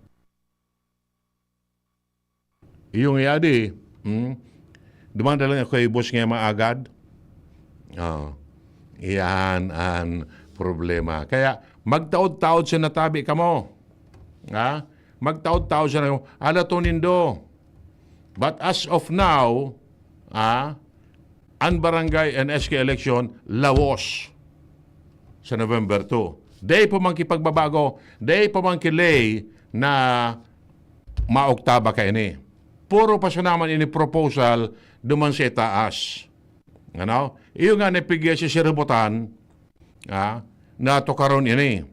Iyong iyadi, hmm? Duman na lang ako kay boss nga maagad. O, iyan ang problema. Kaya, Magtaod-taod sa natabi kamo. Ha? Magtaod-taod sa natabi. Ala to nindo. But as of now, ha, an barangay and S K election, lawos sa November two. Dai pa man ki pagbabago, dai pa man ki ley na maoktaba kaini. Puro pa siya naman ini proposal duman sa itaas. Ano? Iyo nga ni pigya si Sir Butan, ah, na tukaron ini.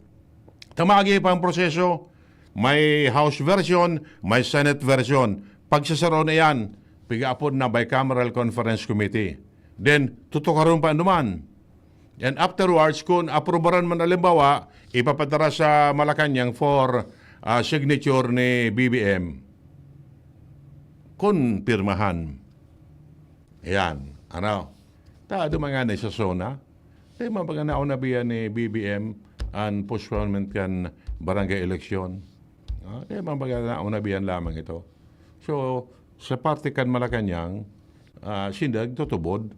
Tamagi pa ang proseso, may House version, may Senate version. Pagsasaro na yan, pigaapod na bicameral conference committee. Then, tutukaron pa duman. And afterwards, kung aprobaran man halimbawa, ipapadara sa Malacañang for, ah, signature ni B B M. Kun pirmahan. Ayan, ano? Ta, duman nga na sa SONA. Di man baga naunabihan ni B B M an postponement kan barangay eleksyon. Ah, di man baga naunabihan lamang ito. So, sa parte kan Malacañang, ah, sinda nagtutubod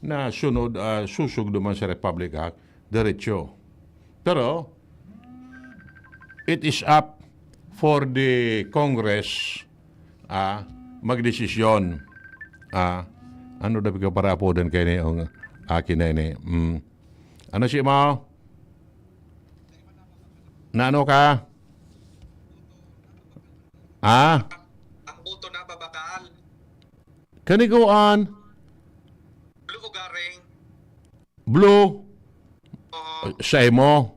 na sunod, ah, susog duman sa Republic Act, diretso. Pero, it is up for the Congress, ah, magdesisyon. Ah, ano daw ka para apodan kayo ni ang akin na ini? Mm. Ano si mo? Na ano ka? Ah? Ang boto na babakal. Kaniguan? Blue o garing? Blue? Oo. Sa imo?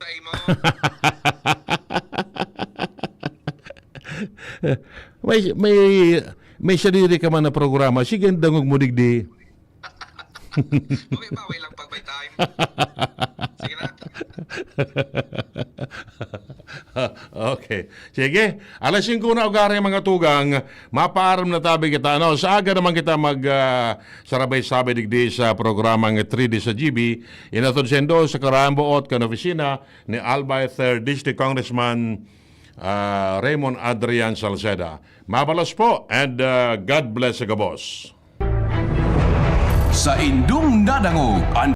Sa imo? May, may, may sadiri ka man na programa. Sige, ang dangog mo digdi. Bawi-bawi lang pag may time. Sige na. Okay. Sige. Alas singko na ugaring mga tugang. Mapaaram na tabi kita. Ano, sa aga naman kita mag, ah, sarabay-sabay digdi sa programang three D sa G B. Inatod sendo sa karayan buot kan opisina ni Albay third District Congressman, ah, Raymond Adrian Salceda. Mabalos po and, ah, God bless sa gabos. Sa indong nadangog, an